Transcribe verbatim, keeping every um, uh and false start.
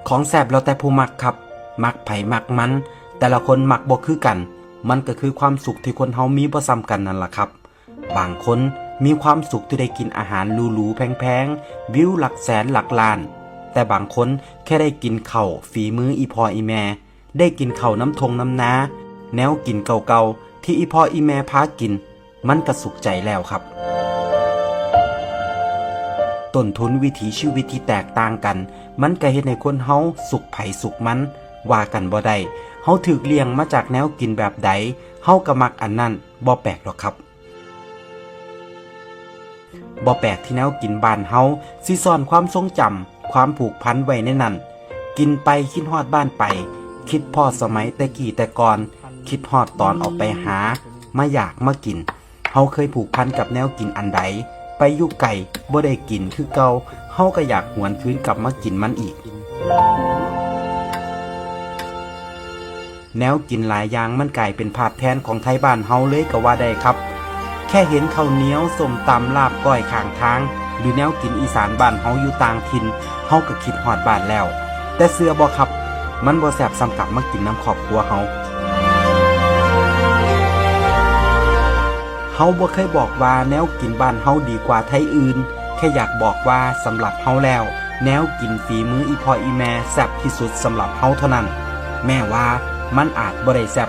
ของแซ่บแล้วแต่ผู้มักครับ มักไผมักมัน แต่ละคนมักบ่คือกัน มันก็คือความสุขที่คนเฮามีบ่ส่ำกันนั่นล่ะครับ บางคนมีความสุขที่ได้กินอาหารหรูๆแพงๆ วิวหลักแสนหลักล้าน แต่บางคนแค่ได้กินข้าวฝีมืออีพ่ออีแม่ ได้กินข้าวนำท่งนำนา แนวกินเก่าๆที่อีพ่ออีแม่พากิน มันก็สุขใจแล้วครับ ต้นทุนวิถีชีวิตที่แตกต่างกัน มันก็เฮ็ดให้คนเฮาสุขไผสุขมัน ว่ากันบ่ได้ เฮาถูกเลี้ยงมาจากแนวกินแบบใด เฮาก็มักอันนั้น บ่แปลกดอกครับ บ่แปลกที่แนวกินบ้านเฮาสิซ่อนความทรงจำ ความผูกพันไว้ในนั้น กินไปคิดฮอดบ้านไป คิดพ้อสมัยแต่กี้แต่ก่อน คิดฮอดตอนออกไปหา มาอยากมากิน เฮาเคยผูกพันกับแนวกินอันใด ไปอยู่ไกลบ่ได้กินคือเก่า เฮาก็อยากหวนคืนกลับมากินมันอีก แนวกินหลายอย่างมันกลายเป็นภาพแทนของไทบ้านเฮาเลยก็ว่าได้ครับ แค่เห็นข้าวเหนียว ส้มตำ ลาบก้อยข้างทาง หรือแนวกินอีสานบ้านเฮาอยู่ต่างถิ่น เฮาก็คิดฮอดบ้านแล้ว แต่เชื่อบ่ครับ มันบ่แซ่บส่ำกลับมากินนำครอบครัวเฮา เฮาบ่เคยบอกว่าแนวกินบ้านเฮาดีกว่าไทอื่น แค่อยากบอกว่าสำหรับเฮาแล้ว แนวกินฝีมืออีพ่ออีแม่แซ่บที่สุดสำหรับเฮาเท่านั้น แม้ว่ามันอาจบ่ได้แซ่บ